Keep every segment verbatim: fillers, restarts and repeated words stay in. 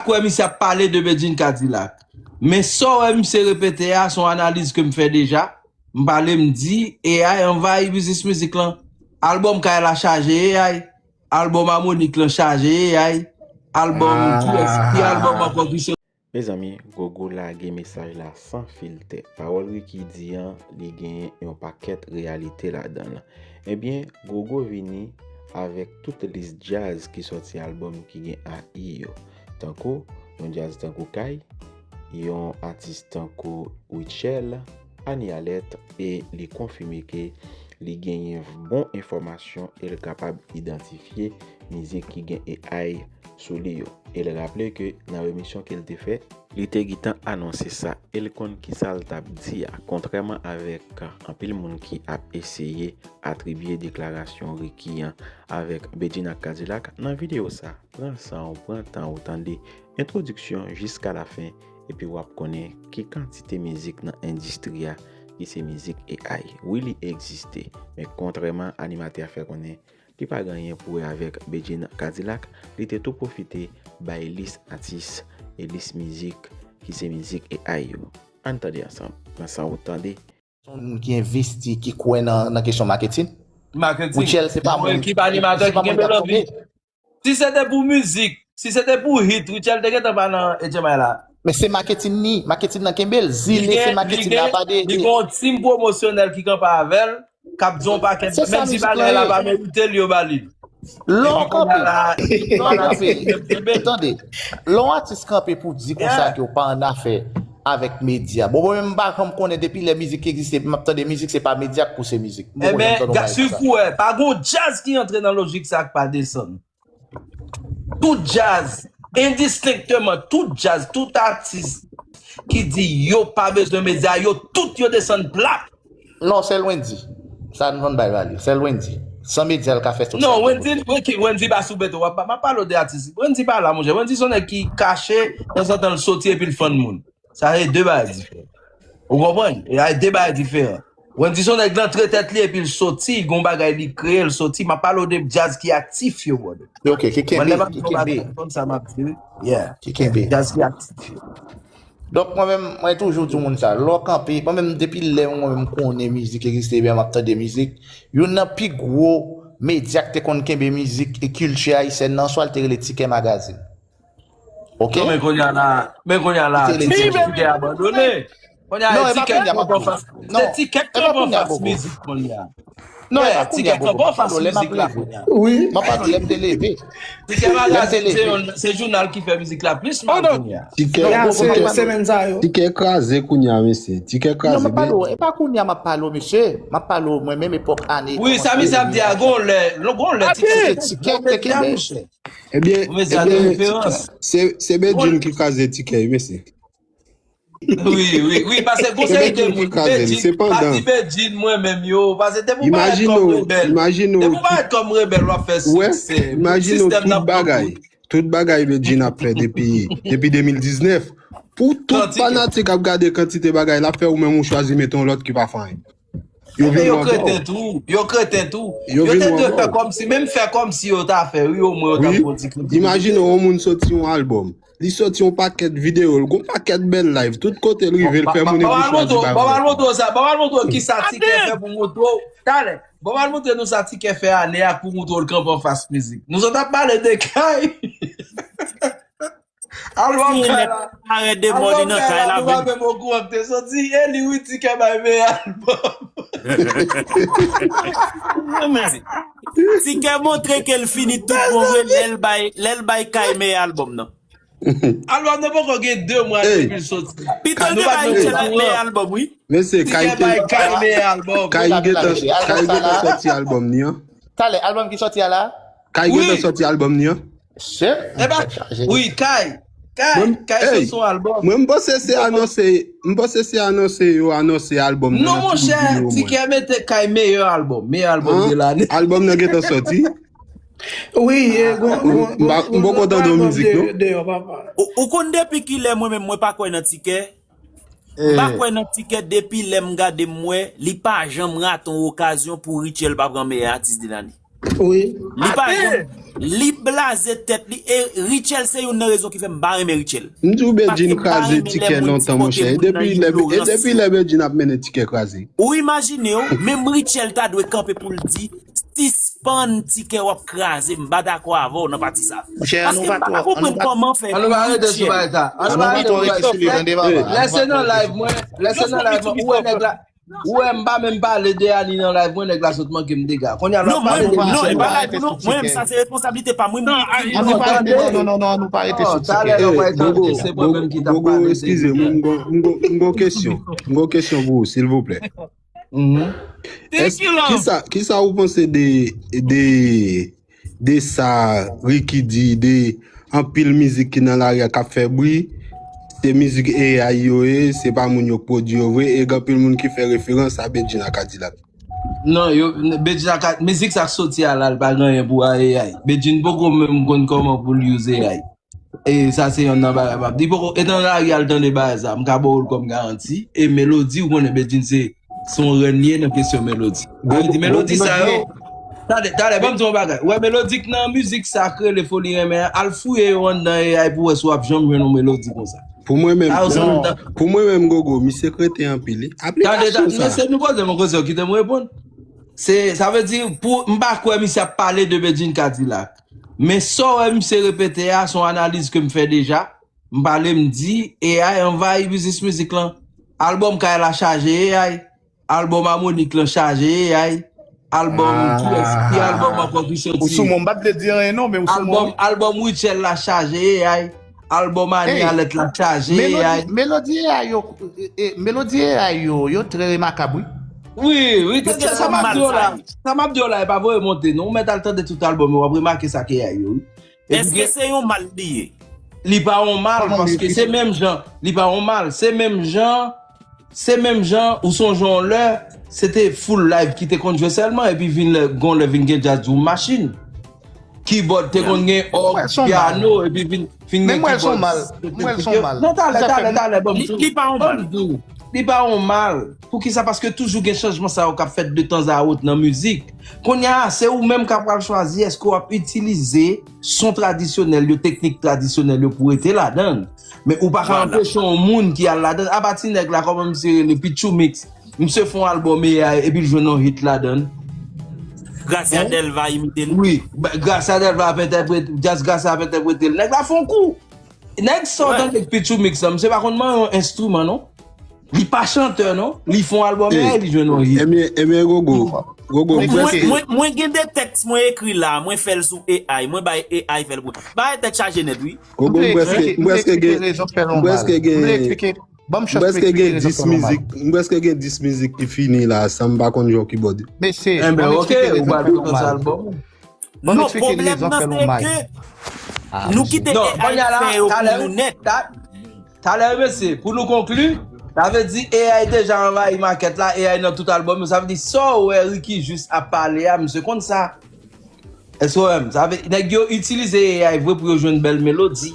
kwè misye ap pale de Bedjine Kadilak. Men sa w wè misye repete a, se yon analiz ke m fè deja. M pale, m di, A I anvayi biznis mizik lan. Albòm Kay la chaje A I. Albòm Harmonik lan chaje A I. Albòm, ki, ki albòm ankò ki se Mezanmi, Gogo lage mesaj la san filtè. Pawòl Ricky di an, li gen yon pakèt reyalite ladan l. Ebyen, Gogo vini avèk tout lis djaz ki sòti albòm ki gen A I yo. Tankou yon djaz tankou Kay, yon atis tankou Rutshelle, Annie Alerte, e li konfime ke li genyen bon enfòmasyon e l kapab idantifye mizik ki gen A I sou li yo. E l raple ke nan emisyon ke l te fè, li te gentan anonse sa e l konn kisa l t ap di a, kontrèman avèk anpil moun ki ap eseye atribye deklarasyon Ricky an avèk Bedjine ak Kadilak. Nan videyo sa, pran san w, pran tan w, tande entwodiksyon jiska lafen, epi w ap konnen ki kantite mizik nan endistri a ki se mizik A I. Wi, li egziste, men kontrèman animatè a fè konnen, li pa gen anyen pou wè avèk Bedjine Kadilak, li te tou pwofite bay lis atis e lis mizik ki se mizik A I yo. Ann tande ansanm, pran san w, tande. Se yon moun ki envesti, ki kwè nan, nan kesyon maketin. Maketin. Rutshelle, se pa moun, ki pa animatè ki kenbe l anvi. Si se te pou mizik, si se te pou hit, Rutshelle te gentan pa nan H M I la. Men se maketin ni, maketin nan kenbe l. Zile, se maketin la, pa de. Li gen yon tim pwomosyonèl ki kanpe avè l, k ap di yon pakèt, menm si bagay la pa merite l, yo ba li l. Lè w kanpe, lè w kanpe, tande, lè yon atis kanpe pou di konsa ke w pa annafè avèk medya. Bon, mwen menm, m pa janm konnen depi lè mizik egziste, m ap tande mizik, se pa medya k pouse mizik. M poko janm tande yon bagay konsa. Ebyen, si w kwè, pa gon djaz ki antre nan lojik sa k pa desann. Tout djaz, endistenkteman, tout djaz, tout atis ki di yo pa bezwen medya, yo tout yo desann plat. Non, sèl Wendy. Sa nou konn bay valè. Sèl Wendy. San medya l ka fè sòt sa. Non, Wendy, Wendy, Wendy pa sou beto. W ap, m ap pale w de atis. Wendy pa la, monchè. Wendy se yon nèg ki kache, tanzantan l soti epi l fann moun. Sa se de bagay diferan. Ou konprann? E a de bagay diferan. Wendy se yon nèg l antre tèt li epi l soti, gon bagay li kreye, l soti. M ap pale w de djaz ki aktif yo, brother. Ok, ki kenbe, ki kenbe. Konn sa m ap di, wi. Yeah. Ki kenbe. Djaz ki aktif yo. Donk, mwen menm, mwen toujou di moun sa, lè w kanpe, mwen menm, depi lè mwen menm konnen mizik egziste, ebyen, m ap tande mizik, youn nan pi gwo medya k te konn kenbe mizik e kilti ayisyèn nan, swa l te rele Tikè Magazine. Ok? Non, men kounye a la, men kounye a la, Tikè, Tikè abandone. Kounye a, Tikè k pran fas, se Tikè k pran fas mizik kounye a. Non, e pa kounye a, Bobo. M ap pale w lè m ap leve. Wi. M ap pale w lè m te leve. Tikè Magazine se youn, se jounal ki fè mizik la plis mal kounye a. Tikè, Tikè kraze kounye a, mesye. Tikè kraze. Non, m ap pale w, e pa kounye a m ap pale w, mesye. M ap pale w mwen menm epòk ane. Wi, sa misye ap di a, gon lè, gon lè Tikè, Tikè te kenbe. Ebyen, ebyen, se, se Bedjine ki kraze Tikè, mesye. Wi, wi, wi, paske gon seri de moun, Bedjine, pati Bedjine, mwen menm yo, paske depi w parèt kòm rebèl, depi w parèt kòm rebèl, w ap fè siksè. Imajine w, tout bagay, tout bagay Bedjine ap fè depi, depi de mil diznèf. Pou tout fanatik ap gade kantite bagay l ap fè, ou menm ou chwazi mete yon lòt ki pa fè anyen. Yo vin yo kreten tou, yo kreten tou. Yo te dwe fè kòmsi, menm fè kòmsi yo ta fè, wi, omwen yo ta pran ti kritike. Imajine yon moun soti yon albòm. Li soti yon pakèt videyo, l gon pakèt bèl live, tout kote l rive, l fè moun epi chwazi bagay. Bon, m al montre w sa, bon, m al montre w kisa Tikè fè pou montre w. Talè, bon, m al montre nou sa Tikè fè ane a pou montre w l kanpe anfas mizik. Nou sot ap pale de Kay. Albòm Kay la. Arèt de mò li nan Kay la, nou pa menm okouran k te soti. E li, wi, Tikè bay meyè albòm. Tikè montre ke l fini tout bon vre lè l bay, lè l bay Kay meyè albòm nan. Albòm nan poko gen de mwa depi l soti. Pito l te bay Rutshelle meyè albòm, wi. Mesye, Kay te, Kay gentan, Kay gentan sòti albòm ni an. Talè, albòm ki sòti a la? Kay gentan sòti albòm ni an. Wi, Kay. Kay, Kay sòti yon albòm. Mwen, m panse se anonse, m panse se anonse yo anonse albòm nan. Non, monchè, Tikè mete Kay meyè albòm, meyè albòm de lane. Albòm nan gentan sòti. Wi, m poko tande yon mizik, non. Ou konn depi kilè mwen menm mwen pa kwè nan Tikè? M pa kwè nan Tikè depi lè m gade m wè li pa janm rate yon okazyon pou Rutshelle pa pran meyè atis de lane. Wi. Li pa janm, li blaze tèt li. E Rutshelle se youn nan rezon ki fè m pa renmen Rutshelle. M di w Bedjine kraze tikè lontan, monchè. E depi lè, e depi lè Bedjine ap mennen tikè kraze. Ou imajine w, menm Rutshelle ta dwe kanpe pou l di, sispann tikè w ap kraze, m pa dakò avè w nan pati sa. Paske m pa ka konprann kòman fè. An nou pa rete sou bagay sa. An nou pa rete sou bagay sa. Lè se nan live mwen, lè se nan live mwen, ou wè nèg la. Ou wè m pa menm pale de Annie nan live mwen, nèg la sot manke m dega. Kounye a lè w ap pale de Non, e pa live nou, mwen menm sa se responsablite pa m, wi. An nou pa rete, non, non, non, non, an nou pa rete sou Talè lè w pral tande se mwen menm ki t ap pale de. Eskize m, m gon kesyon. M gon kesyon pou ou, silvouplè. Kisa, kisa ou panse de, de, de sa Ricky di, de anpil mizik ki nan lari a k ap fè bri, se mizik A I yo ye, se pa moun yo k pwodui yo vre, e gen anpil moun ki fè referans a Bedjine ak Kadilak. Non, yo, Bedjine ak, mizik sa k soti a la, l pa gen anyen pou A I. Bedjine poko menm konn kòman pou l use A I. E sa se yonn nan bagay m ap di. Poko, e nan lari a l tande bagay sa, m ka ba w l kòm garanti. E melodi, ou konnen Bedjine se, se yon rèn li ye nan kesyon melodi. Sa vle di, melodi sa yo, talè, talè, ban m di yon bagay. Ou wè melodi k nan mizik sa k rele Foli Renmen an, al fouye yo anndan A I pou w wè si w ap janm jwenn yon melodi konsa. Pou mwen menm, pou mwen menm, Gogo, misye kreten anpil. Aplikasyon sa. Mesye, nou poze m yon kesyon, kite m reponn. Se, sa vle di, pou, m pa kwè misye ap pale de Bedjine Kadilak. Men sa w wè misye repete a, se yon analiz ke m fè deja. M pale, m di, A I anvayi biznis mizik lan. Albòm Kay la chaje A I. Albòm Harmonik lan chaje A I. Albòm, kiyès, ki albòm ankò ki soti? Ou sou mwen, m pa t vle di anyen non, men ou sou mwen. Albòm, albòm Rutshelle la chaje A I. Albòm Annie Alerte la chaje A I. Melodi A I yo, e, e, melodi A I yo, yo trè remakab, wi. Wi, wi, tande sa m ap di w la. Sa m ap di w la, e pa voye monte, non. Ou mèt al tande tout albòm yo, w ap remake sa k A I yo, wi. Èske se yon mal li ye? Li pa yon mal, paske se menm jan, li pa yon mal, se menm jan, se menm jan, ou sonje yon lè, se te full live ki te konn jwe sèlman, epi vin lè, gon lè vin gen jazz drum machine. Keyboard te konn gen òg, pyano, epi vin, vin gen keyboard. Men m wè l se yon mal. M wè l se yon mal. Non, talè, talè, talè, ban m di w. Li pa yon mal. Li pa yon mal. Poukisa? Paske toujou gen chanjman sa yo k ap fèt de tanzawot nan mizik. Kounye a, se ou menm k ap pral chwazi èske w ap itilize son tradisyonèl yo, teknik tradisyonèl yo pou rete ladan l. Men ou pa ka anpeche yon moun ki al ladan l. Apa ti nèg la, kòman misye rele, Pitchou Mix. Misye fè yon albòm A I epi l jwenn yon hit ladan l. Gracia Delva imite l. Wi, Gracia Delva ap entèprete, jazz Gracia ap entèprete l. Nèg la fè yon kou. Nèg sa w tande k Pitchou Mix la, misye pa konn manyen yon enstriman non. Li pa chantè non. Li fè yon albòm A I, li jwenn yon hit. Ebyen, ebyen, Gogo. Gogo, m prèske. Mwen, mwen gen de tèks mwen ekri la, mwen fè l sou A I, mwen bay A I fè l pou. Bagay tèt chaje nèt, wi. Gogo, m prèske, m prèske gen, m prèske gen, m prèske gen dis mizik, m prèske gen dis mizik ki fini la, san m pa konn jwe kibòd. Mesye, ban m eksplike rezon k fè nou mal. Non, pwoblèm nan se ke nou kite A I fè yo pou nou nèt. Talè, mesye, pou nou konkli, sa vle di A I deja anvayi makèt la, A I nan tout albòm yo. Sa vle di sa w wè Ricky jis ap pale a, misye konn sa. Èske w wè m? Sa vle, nèg yo itilize A I vre pou yo jwenn bèl melodi.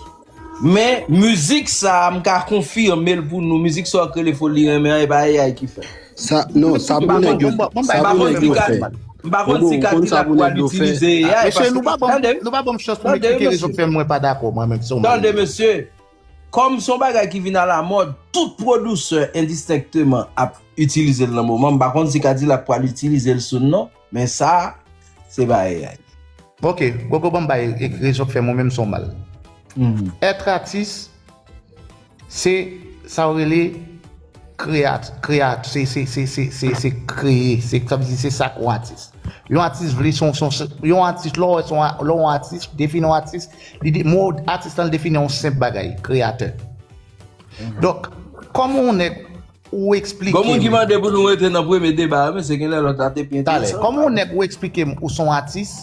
Men, mizik sa a, m ka konfime l pou nou. Mizik sa w k rele Foli Renmen an, e pa A I ki fè. Sa, non, sa pou nèg yo, sa pou nèg yo fè. M pa konn si Kadilak pral itilize A I. Mesye, nou pa ban m, nou pa ban m chans pou m eksplike rezon k fè mwen pa dakò, mwen menm, se yon mal. Tande, mesye. Kòm se yon bagay ki vin alamòd, tout pwodisè endistenkteman ap itilize l nan moman. M pa konn si Kadilak pral itilize l soon non, men sa, se bagay. Ok, Gogo, ban m bay rezon k fè mwen menm se yon mal. Être artiste, se sa yo rele kreyat, kreyat, se, se, se, se, se, se kreye, se, sa vle di se sa k yon atis. Yon atis vle se yon, se yon, yon atis, lè w wè se yon, lè w yon atis, defini yon atis, li de, mo atis lan, li defini yon senp bagay, kreyatè. Donk, kòman yon nèg ou eksplike m. Gon moun ki mande pou nou rete nan premye deba a, mesye, genlè lòt la te pi enteresan. Talè, kòman yon nèg ou eksplike m ou se yon atis,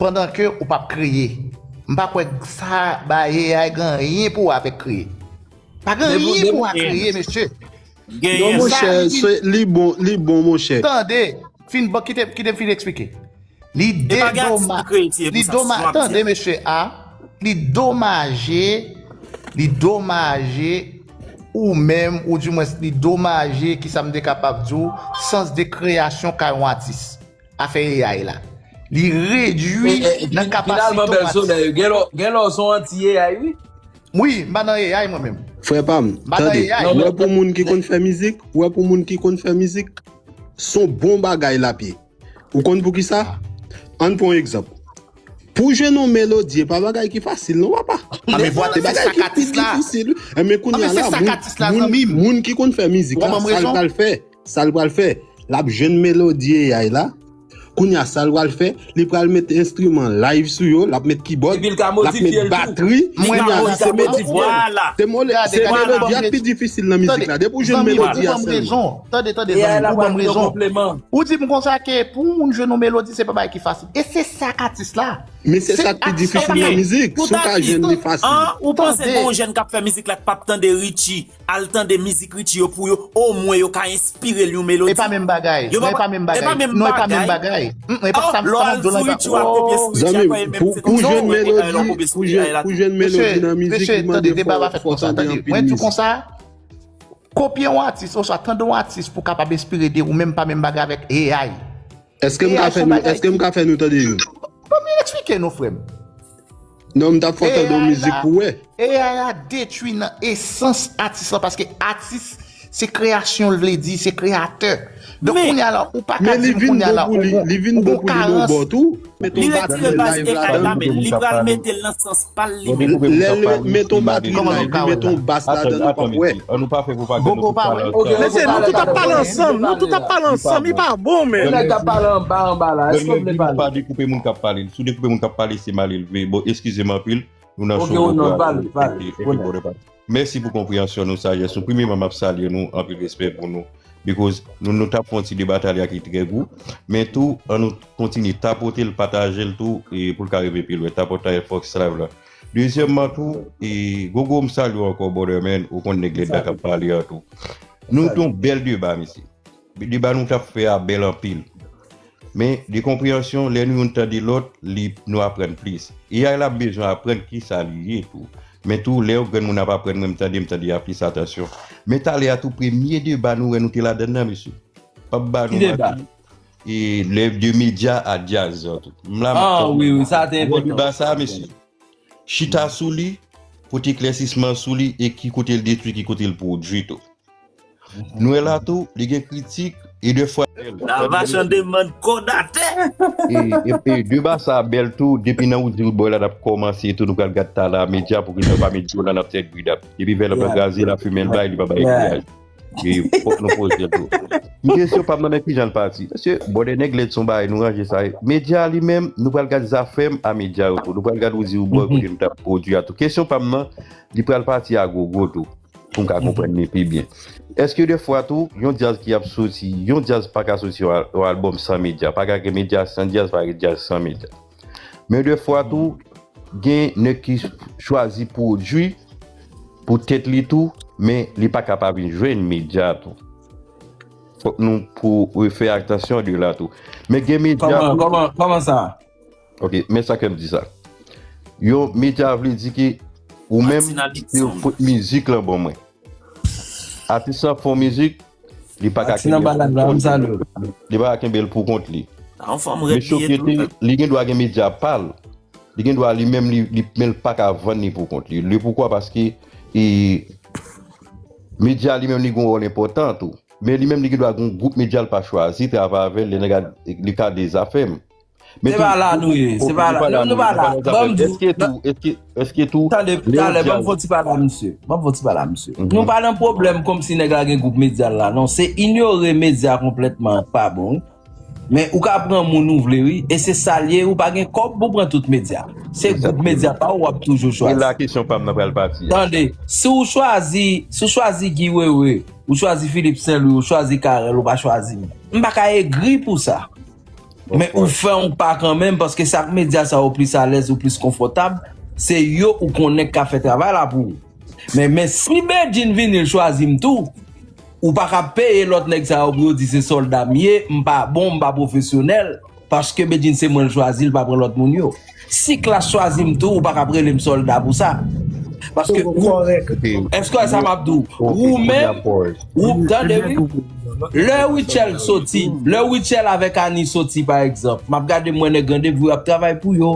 pandan ke ou p ap kreye? M pa kwè sa bagay A I gen anyen pou wè avèk kreye. Pa gen anyen pou wè ak kreye, mesye. Non, monchè, se, li bon, li bon, monchè. Tande, fin, bon, kite, kite m fin eksplike. Li dedoma-, li doma-, tande, mesye A, li domaje, li domaje ou menm, ou dimwens, li domaje, kisa m te kapab di w, sans de kreyasyon ka yon atis. Afè A I la. Li redui nan kapasite yon atis. Finalman, Bèl Solèy, gen lè w se yon anti-A I, wi. Wi, m pa nan A I mwen menm. Frè pa m, tande, ou wè pou moun ki konn fè mizik, ou wè pou moun ki konn fè mizik, se yon bon bagay l ap ye. Ou konn poukisa? Ann pran yon egzanp. Pou jwenn yon melodi, e pa bagay ki fasil non, papa. Se bagay ki pi difisil. Enben kounye a la, moun, moun ki konn fè mizik la, sa l pral fè? Sa l pral fè? L ap jwenn melodi A I la. Kounye a, sa l pral fè? Li pral met enstriman live sou yo, l ap met kibòd, l ap met batri. Kounye a, se melodi, se melodi a k pi difisil nan mizik la. Depi w jwenn melodi a sèlman. Tande, tande, zanmi, ou ban m rezon. Ou di m konsa ke pou moun jwenn yon melodi, se pa bagay ki fasil. E se sa k atis la. Men se sa k pi difisil nan mizik. Si w ka jwenn li fasil. An, ou panse gen yon jèn k ap fè mizik la k p ap tande Richie, al tande mizik Richie yo pou yo, omwen yo ka enspire l yon melodi? E pa menm bagay. Non, e pa menm bagay. Non, e pa menm bagay. Mm, e pa sa m ap di w la. Zanmi m, pou, pou jwenn melodi, pou jwenn, pou jwenn melodi nan mizik, li mande fò, fò tande anpil mizik. Mwen di w konsa, kopye yon atis, oswa tande yon atis pou w kapab enspire de ou menm, pa menm bagay avèk A I. Èske m ka fè nou, èske m ka fè nou tande youn? Ban m eksplike nou, frè m. Non, m t ap fè w tande yon mizik pou wè. A I a detwi nan esans atis lan, paske atis se kreyasyon l vle di, se kreyatè. Donk kounye a la, ou pa ka di m kounye a la, ou gon, ou gon karans. Li retire bas A I la, men li pral mete l nan sans pa l li menm. Lè l met yon batri nan li, li met yon bas ladan l, ou p ap wè. Ann nou pa fè pwopagand, nou tout pale ansanm. Mesye, nou tout ap pale ansanm, nou tout ap pale ansanm, li pa bon, men. Nèg k ap pale anba, anba la, èske w vle pale? Pa dekoupe moun k ap pale. Si w dekoupe moun k ap pale, se malelve. Bon, eskize m anpil. Nou nan show pou pale. Mèsi pou konpreyansyon nou, sajès nou. Premyèman, m ap salye nou, anpil respè pou nou. Because nou, nou t ap fè yon ti deba talè a ki trè gou. Men tou, ann nou kontinye tapote l, pataje l tou, e pou l ka rive pi lwen. Tapotay Fox Live la. Dezyèmman tou, e Gogo, m salye w ankò, brother man, ou konn nèg lèd la k ap pale an tou. Nou te yon bèl deba, mesye. Deba nou t ap fè a bèl anpil. Men, de konpreyansyon, lè nou youn tande lòt, li, nou aprann plis. A I la bezwen aprann kisa li ye tou. Men tou, lè yon granmoun ap aprann, mwen m tande, m tande a plis atansyon. Men talè a tou, premye deba nou wè nou te ladann nan, mesye. P ap ba nou manti. E lè de medya a djaz an tou. M la m ap tande. Wi, wi, sa te enpòtan. Wè deba sa, mesye. Chita sou li, pote eklèsisman sou li, e ki kote l detwi, ki kote l pwodui tou. Nou wè la tou, li gen kritik, e de fwa. Nava chan demann kòd atè. E, e, e deba sa bèl tou, depi nan Woody Roodboy la n ap kòmanse tou, nou pral gad tala medya, poukisa yo pa met Joe la n ap tèt gridap. Depi vè l ap kraze, l ap fimen l bay, li pa bay ekleyaj. E fòk nou poze l tou. Men kesyon pa m nan, men kijan l pati. Mesye, bòdè nèg lèd se yon bagay, nou ranje sa. Medya li menm, nou pral gad Zafèm a medya yo tou. Nou pral gad Woody Roodboy kote nou t ap pwodui a tou. Kesyon pa m nan, li pral pati a gogo tou. Pou m ka konprann li pi byen. Èske de fwa tou, yon djaz ki ap soti, yon djaz pa ka soti yon al-, yon albòm san medya, pa ka gen medya san djaz, pa ka gen djaz san medya. Men de fwa tou, gen nèg ki chwazi pwodui pou tèt li tou, men li pa ka pa vin jwenn medya tou. Fòk nou pou refè atansyon de la tou. Men gen medya. Kòman, kòman, kòman sa? Ok, men sa ke m di sa. Yon medya vle di ke ou menm, se fout mizik lan ban mwen. Atis lan fè yon mizik, li pa ka kenbe l pou kont li. Li pa ka kenbe l pou kont li. Men Choke te, li gen dwa gen medya pa l. Li gen dwa li menm, li, li, men l pa ka vann li pou kont li. Le poukwa? Paske, e, medya li menm, li gen yon wòl enpòtan tou. Men li menm, li gen dwa gen yon gwoup medya l pa chwazi travay avè l, li nan gad, li ka de Zafèm. Se pa la nou ye, se pa la. Nou, nou pa la. Ban m di w. Èske tou, èske, èske tou, tande, talè, ban m fè yon ti pale a misye. Ban m fè yon ti pale a misye. Nou pa nan pwoblèm kòmsi nèg la gen gwoup medya l la, non. Se inyore medya konplètman pa bon, wi. Men ou ka pran moun ou vle, wi. E se sa l ye, ou pa gen kòb pou pran tout medya. Se gwoup medya pa w w ap toujou chwazi. E la kesyon pa m nan pral pati a. Tande, si w chwazi, si w chwazi Guy Wewe, ou chwazi Philippe Saint-Louis, ou chwazi Carel, ou pa chwazi m. M pa ka egri pou sa. Men ou fè yon pa kanmenm, paske sa k medya sa yo plis alèz, yo plis konfòtab, se yo ou konnen k ka fè travay la pou ou. Men, men si Bedjine vini l chwazi m tou, ou pa ka peye lòt nèg sa yo pou yo di se sòlda m ye, m pa bon, m pa pwofesyonèl, paske Bedjine se mwen l chwazi, l pa pran lòt moun yo. Si Klass chwazi m tou, ou pa ka rele m sòlda pou sa. Paske ou, èske w wè sa m ap di w? Ou menm, ou tande wi. Lè Rutshelle soti, lè Rutshelle avèk Annie soti, pa egzanp, m ap gade, m wè nèg Randevou ap travay pou yo.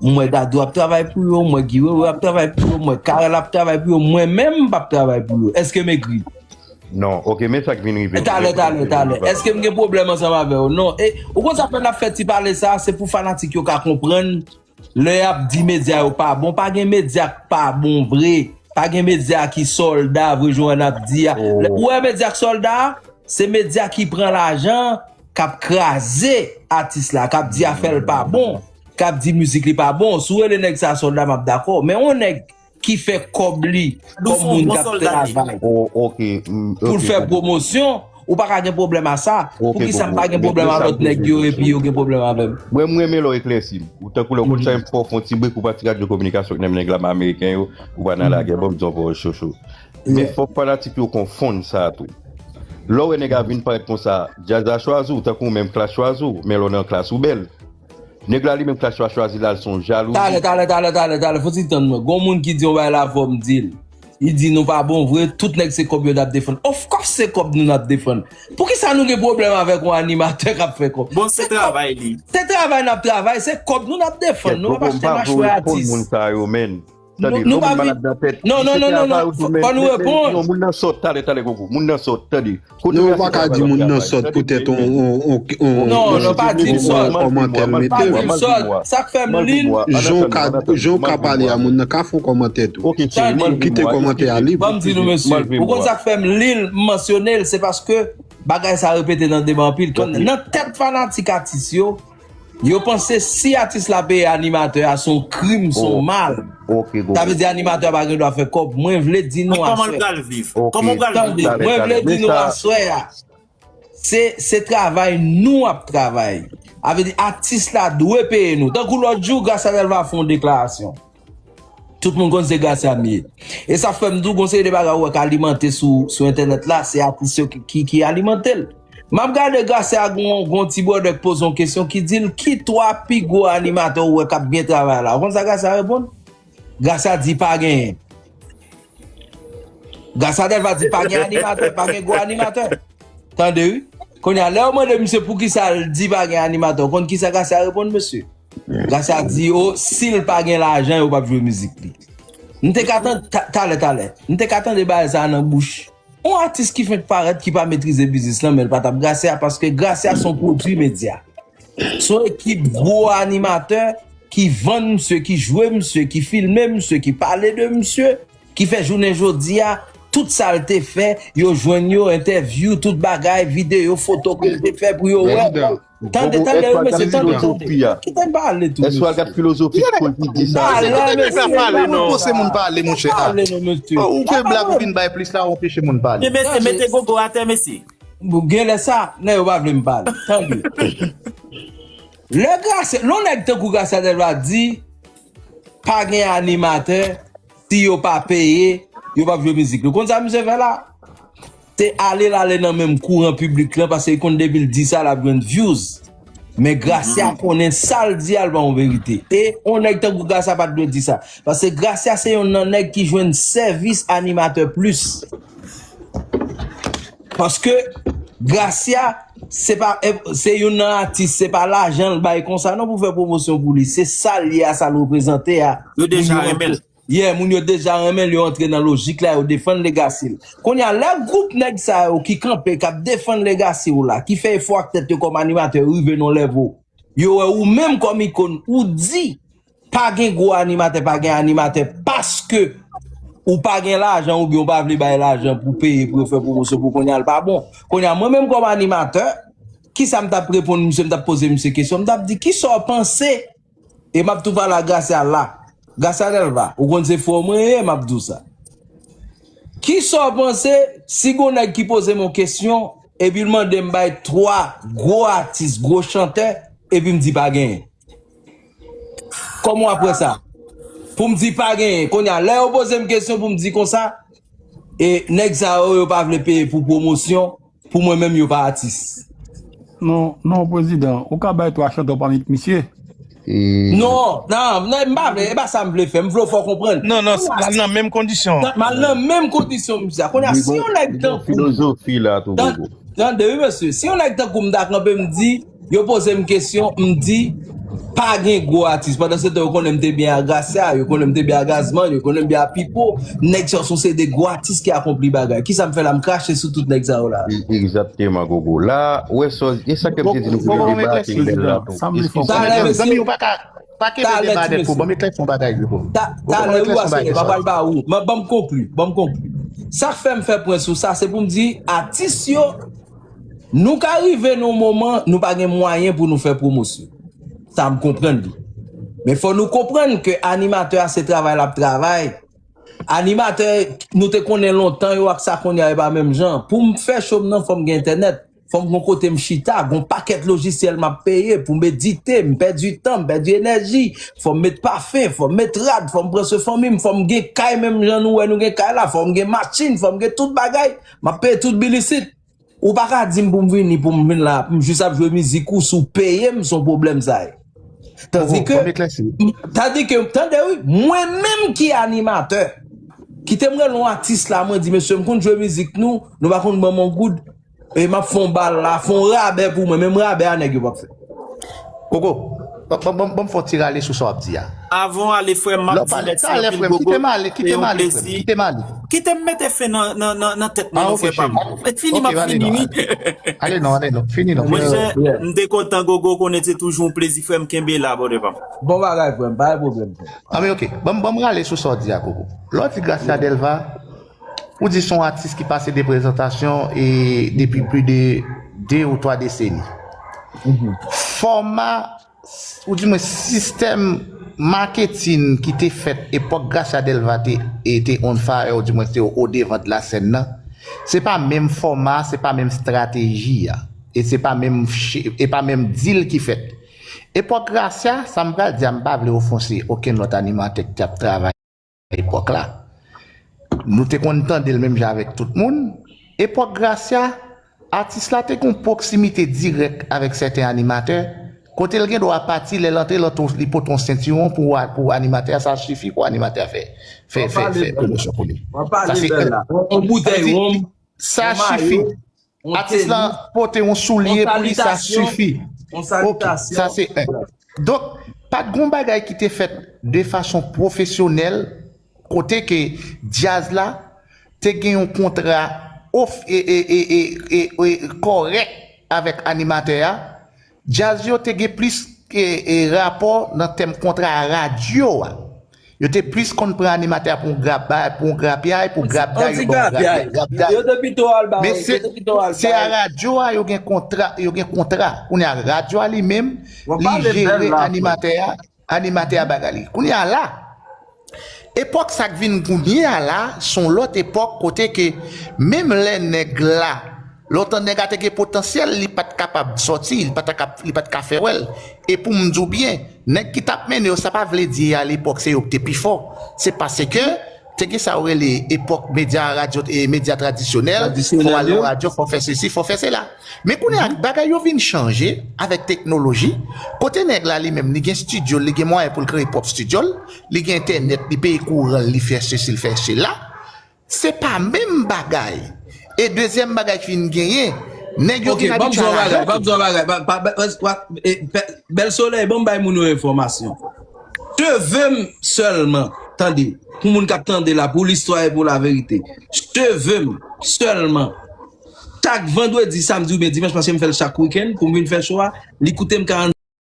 M wè Dadou ap travay pou yo, m wè Guy Wewe ap travay pou yo, m wè Carel ap travay pou yo, mwen menm m p ap travay pou yo. Èske m egri? Non, ok, men sa k vin rive. Talè, talè, talè. Èske m gen pwoblèm ansanm avè w? Non. E, ou konn sa fè n ap fè ti pale sa, se pou fanatik yo ka konprann. Lè y ap di medya yo pa bon, pa gen medya k pa bon vre. Pa gen medya ki sòlda vre, jan n ap di a. Ou wè medya k sòlda a? Se medya ki pran lajan, k ap kraze atis la, k ap di afè l pa bon, k ap di mizik li pa bon. Si w rele nèg sa sòlda, m ap dakò. Men yon nèg ki fè kòb li kòm moun k ap travay pou l fè pwomosyon, ou pa ka gen pwoblèm a sa. Poukisa m pa gen pwoblèm a lòt nèg yo epi yo gen pwoblèm avè m? Mwen, m renmen lè w eklèsi m. Ou tankou lè w konn sa, m fè w fè yon ti brik, ou pati radyo kominikasyon ak nèg la ameriken yo, ou pa nan lagè, ban m di w yon pawòl chocho. Men fòk fanatik yo konfonn sa tou. Lè w wè nèg la vin parèt konsa, djaz la chwazi w, tankou w menm klas chwazi w, men lè w nan klas ou bèl. Nèg la li menm klas yo a chwazi l al se yon jalouzi. Talè, talè, talè, talè, talè. Fò ti tann mwen. Gon moun ki di yon bagay la fò m di l. Li di nou pa bon vre, tout nèg se kòb yo n ap defann. Of course se kòb nou n ap defann. Poukisa nou gen pwoblèm avèk yon animatè k ap fè kòb? Bon, se travay li. Se travay n ap travay, se kòb nou n ap defann. Nou p ap achte machwè atis. Moun sa yo, men. Tande, nou pa vin. Non, non, non, non, non. Fò nou reponn. Non, moun nan sòt, talè, talè, gogo. Moun nan sòt, tande. Non, ou pa ka di moun nan sòt poutèt on, on, on, on, non, non, pa di m sòt. Kòmantè l mete. Pa di m sòt. Sa k fè m li l. Jan w ka, jan w ka pale a moun nan ka fè yon kòmantè tou. Ou kite kòmantè a lib. Ban m di nou, mesye. Ou konn sa k fè m li l, m mansyone l, se paske bagay sa repete nan deba anpil. Nan tèt fanatik atis yo, yo panse si atis la peye animatè a, se yon krim, se yon mal. Sa vle di animatè a pa gen dwa fè kòb. Mwen vle di nou aswè. Kòman l pral viv? Kòman w pral viv? Tande, mwen vle di nou aswè a. Se, se travay nou ap travay. Sa vle di atis la dwe peye nou. Tankou lòt jou, Gracia Delva fè yon deklarasyon. Tout moun konn se Gracia m ye. E sa fè m di w gon seri de bagay ou wè k alimante sou, sou entènèt la, se atis yo ki, ki, ki alimante l. M ap gade Gracia gon, gon ti brother k poze yon kesyon ki di l ki twa pi gwo animatè ou wè k ap byen travay la. Ou konn sa Gracia reponn? Gracia di pa genyen. Gracia Delva di pa gen animatè, pa gen gwo animatè. Tande wi. Kounye a, lè yo mande misye poukisa l di pa gen animatè, ou konn kisa Gracia reponn misye? Gracia di yo, si l pa gen lajan, yo p ap jwe mizik li. M te ka tande, talè, talè, m te ka tande bagay sa a nan bouch yon atis ki fenk parèt, ki pa metrize biznis lan, men l pa t ap Gracia, paske Gracia se yon pwodui medya. Se yon ekip gwo animatè ki vann misye, ki jwe misye, ki filme misye, ki pale de misye, ki fè jounen jodi a, tout sa l te fè, yo jwenn yo, entèvyou, tout bagay, videyo, foto ke l te fè pou yo wè. Tande, tande, wi, mesye, tande, tande. Kite m pale tou, mesye. Èske w al gad filozofi k poze di sa? Pale, mesye. Pale non. Pouse moun pale, monchè. Pale non, mesye. Ou fè blag, ou vin bay plis la, ou anpeche moun pale. Mesye, mete gogo atè, mesye. Bon, genlè sa, nèg yo pa vle m pale. Tande. Lè Gracia, lè yon nèg tankou Gracia Delva di, pa gen animatè, si yo pa peye, yo p ap jwe mizik. Nou konn sa misye fè la? Se ale l ale nan menm kouran piblik lan, paske li konn depi l di sa, l ap jwenn views. Men Gracia konnen sa l di a, l pa yon verite. E yon nèg tankou Gracia pa t dwe di sa. Paske Gracia se yonn nan nèg ki jwenn sèvis animatè plis. Paske Gracia, se pa, se youn nan atis, se pa lajan l bay konsa non pou fè pwomosyon pou li. Se sa l ye a, sa l reprezante a. Yo deja renmen l. Yeah, moun yo deja renmen l, yo antre nan lojik la, yo defann legasi l. Kounye a, lè gwoup nèg sa yo ki kanpe, k ap defann legasi w la, ki fè efò ak tèt yo kòm animatè, yo rive nan yon level, yo wè ou menm kòm ikòn, ou di, pa gen gwo animatè, pa gen animatè, paske ou pa gen lajan oubyen ou pa vle bay lajan pou peye, pou yo fè pwomosyon pou kounye a l pa bon. Kounye a, mwen menm kòm animatè, kisa m t ap reponn misye, m t ap poze misye kesyon, m t ap di, kisa w panse? E m ap tou pale a Gracia la. Gracia Delva, ou konn se frè w mwen ye, m ap di w sa. Kisa w panse si gon nèg ki poze m yon kesyon, epi l mande m bay twa gwo atis, gwo chantè, epi m di pa genyen? Kòman w ap wè sa? Pou m di pa genyen. Kounye a, lè yo poze m kesyon pou m di konsa, e nèg sa yo, yo pa vle peye pou pwomosyon, pou mwen menm, yo pa atis. Non, non, prezidan, ou ka bay twa chantè, w pa met misye. Non, non, non, m pa vle, e pa sa m vle fè. M vle w fè w konprann. Non, non, m al nan menm kondisyon. M al nan menm kondisyon, misye. Kounye a, si yon nèg tankou m, filozofi la tou, Gogo. Tande, wi, mesye. Si yon nèg tankou m ta kanpe, m di, yo poze m kesyon, m di, pa gen gwo atis. Pandan se tan, yo konnen m te byen a Gracia, yo konnen m te byen a Gazman, yo konnen m byen a Pipo. Nèg sa yo se yon seri de gwo atis ki akonpli bagay. Kisa m fè la? M krache sou tout nèg sa yo la. Egzakteman, Gogo. La, ou wè sa, e sa ke m te di nou pou nou debate lè la tou. Talè, mesye. Pa kenbe deba nèt pou ban m eklèsi yon bagay, Gogo. Talè, wi, paske m pa pral ba ou. Ban m konkli, ban m konkli. Sa k fè m fè pwen sou sa, se pou m di, atis yo, nou ka rive nan yon moman, nou pa gen mwayen pou nou fè pwomosyon. Sa, m konprann li. Men fò nou konprann ke animatè a, se travay l ap travay. Animatè, nou te konnen lontan yo ak sa kounye a, e pa menm jan. Pou m fè cho m nan, fò m gen entènèt. Fò m gon kote m chita, gon pakèt lojisyèl m ap peye pou m edite, m pèdi tan, m pèdi enèji, fò m met pafen, fò m met rad, fò m pran swen fanmi m, fò m gen kay menm jan nou wè nou gen kay la, fò m gen machin, fò m gen tout bagay, m ap peye tout bil isit. Ou pa ka di m pou m vini, pou m vin la, pou m jis ap jwe mizik ou, si w peye m, se yon pwoblèm sa ye. Tandi ke, tandi ke, tande wi, mwen menm ki animatè, kite m rele yon atis la, mwen di, mesye, m konn jwe mizik nou, nou pa konn ban m yon goud, e m ap fè yon bal la, fè yon rabè pou mwen, menm rabè a nèg yo p ap fè. Koko, ban m fè yon ti rale sou sa w ap di a. Avan w ale, frè m, m ap di mèsi anpil, Koko. Kite m ale, kite m ale, frè m, kite m ale. Kite m mete fen nan, nan, nan, nan tèt mwen, non, frè pa m. Mèt fini, m ap fini, wi. Ale non, ale non, fini non. Monchè, m te kontan, Gogo, konnen se toujou yon plezi, frè m, kenbe la, brother pa m. Bon bagay, frè m, pa gen pwoblèm, frè m. Anben, ok, ban m, ban m rale sou sa w di a, Gogo. Lè w di Gracia Delva, ou di se yon atis ki pase de prezantasyon e depi plis de de ou twa deseni. Fòma, ou di mwen sistèm maketin ki te fèt epòk Gracia Delva te, e te on fire, ou di mwen te o devan de la sèn nan, se pa menm fòma, se pa menm estrateji a, e se pa menm, e pa menm deal ki fèt. Epòk Gracia, sa m pral di a, m pa vle ofanse okenn lòt animatè ki t ap travay epòk la. Nou te konn tande l menm jan avèk tout moun. Epòk Gracia, atis la te gen yon pwoksimite dirèk avèk sèten animatè, kote l gen dwa pati lè l antre, l antre, li pote yon sentiwon pou, pou animatè a, sa sifi pou animatè a fè, fè, fè, fè pwomosyon pou li. Sa se yon boutèy wonm, sa sifi. Atis lan pote yon soulye pou li, sa sifi. Ok, sa se en. Donk, pa t gon bagay ki te fèt de fason pwofesyonèl, kote ke djaz la te gen yon kontra of, e, e, e, e, e, e, kòrèk avèk animatè a. Djaz yo te gen plis, e, e, rapò nan tèm kontra a radyo a. Yo te plis konn pran animatè a pou yon grapyay, pou yon grapyay, pou grapyay, yo ba w grapyay, grapyay. Yo te pito al ba, yo te pito al ba. Men se, se a radyo a yo gen kontra, yo gen kontra. Kounye a radyo a li menm, li jere animatè a, animatè a bagay li. Kounye a la, epòk sa k vin kounye a la, se yon lòt epòk kote ke menm lè nèg la, lontan nèg la te gen potansyèl, li pa t kapab sòti, li pa t ka, li pa t ka fè wè l. E pou m di w byen, nèg ki t ap mennen yo, sa pa vle di a lepòk se yo ki te pi fò. Se paske te gen sa yo rele epòk medya radyo, e medya tradisyonèl, fò w ale radyo, fò w fè sesi, fò w fè sela. Men kounye a, bagay yo vin chanje avèk teknoloji. Kote nèg la li menm, li gen estidyo l, li gen mwayen pou l kreye pwòp estidyo l, li gen entènèt, li peye kouran l, li fè sesi, li fè sela. Se pa menm bagay. E dezyèm bagay ki vin genyen, nèg yo vin abitye a lajan tou. Bèl Solèy, ban m bay moun yo enfòmasyon. Cheve m sèlman, tande, pou moun k ap tande la, pou listwa e pou laverite. Cheve m sèlman. Chak vandredi, samdi oubyen dimanch, paske m fè l chak wikenn, pou m vin fè cho a, li koute m karant